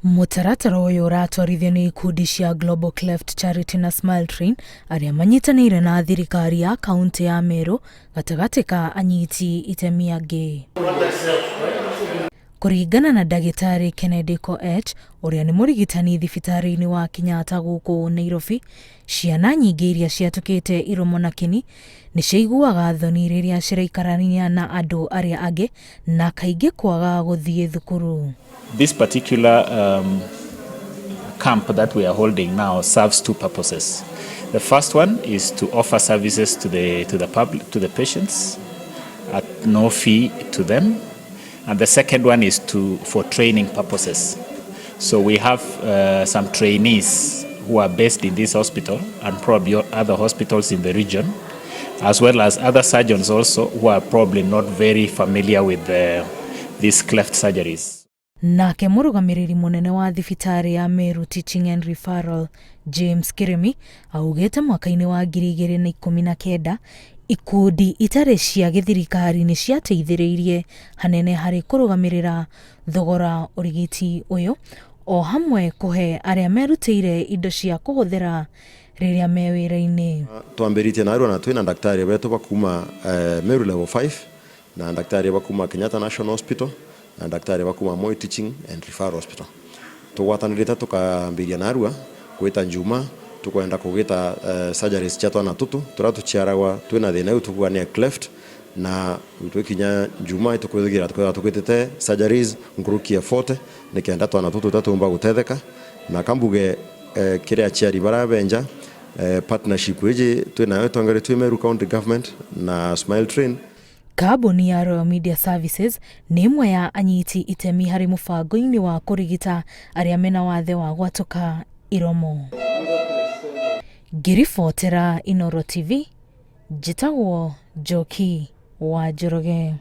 Mũtaratara ũyũ ũratwarithio nĩ ikundi cia Global Cleft Charity na Smile Train arĩa manyitanĩire na thirikari ya kaũntĩ ya Meru gatagatĩ ka anyiti itemi angĩ. Kũringana na ndagĩtarĩ Kennedy Koech ũrĩa nĩ mũrigitani thibitarĩ-inĩ wa Kenyatta gũkũ Nairobi, ciana nyingĩ iria ciatũkĩte iromo na kĩni nĩ ciaiguaga thoni rĩrĩa ciraikarania na andũ arĩa angĩ na kaingĩ kwaga gũthiĩ thukuru. This particular camp that we are holding now serves two purposes. The first one is to offer services to the public, to the patients, at no fee to them, and the second one is to for training purposes. So we have some trainees who are based in this hospital and probably other hospitals in the region, as well as other surgeons also who are probably not very familiar with these cleft surgeries. Nake mũrũgamĩrĩri mũnene wa thibitarĩ ya Meru Teaching and Referral James Kirimi augĩte mwaka-inĩ wa 2019 ikundi itarĩ cia gĩthirikari nĩ ciateithĩrĩirie hanene harĩ kũrũgamĩrĩra thogora ũrigiti ũyũ o hamwe kũhe arĩa merutĩire indo cia kũhũthĩra rĩrĩa me wĩra-inĩ. Twambĩrĩtie narua na twĩna ndagĩtarĩ betũ bakuma Meru Level 5 na ndagĩtarĩ bakuma Kenyatta National Hospital na ndagĩtarĩ bakuma Moi Teaching and Referral Hospital. Tũgwatanĩrĩte tũkambĩria narua gwĩta njuma tukwenda kũgĩta surgeries cia twana tũtũ tũrĩa tũciaragwa twĩna thĩna ũyũ tukuga nĩ cleft, na twikinya njuma tukwithigira twithira twĩtĩte surgeries nkuruki ya 40 nikenda twana tũtũ tatumba gũtetheka. Na kambuge kĩrĩa aciari barabenja partnership iji twinayo twangari twi Meru County Government na Smile Train. Kambuni ya Royal Media Services nĩ ĩmwe ya anyiti itemi harĩ mũbango-inĩ wa kũrigita arĩa mena wathe wa gwatũka iromo. Ngĩribotera Inooro TV, njĩtagwo Njoki wa Njoroge.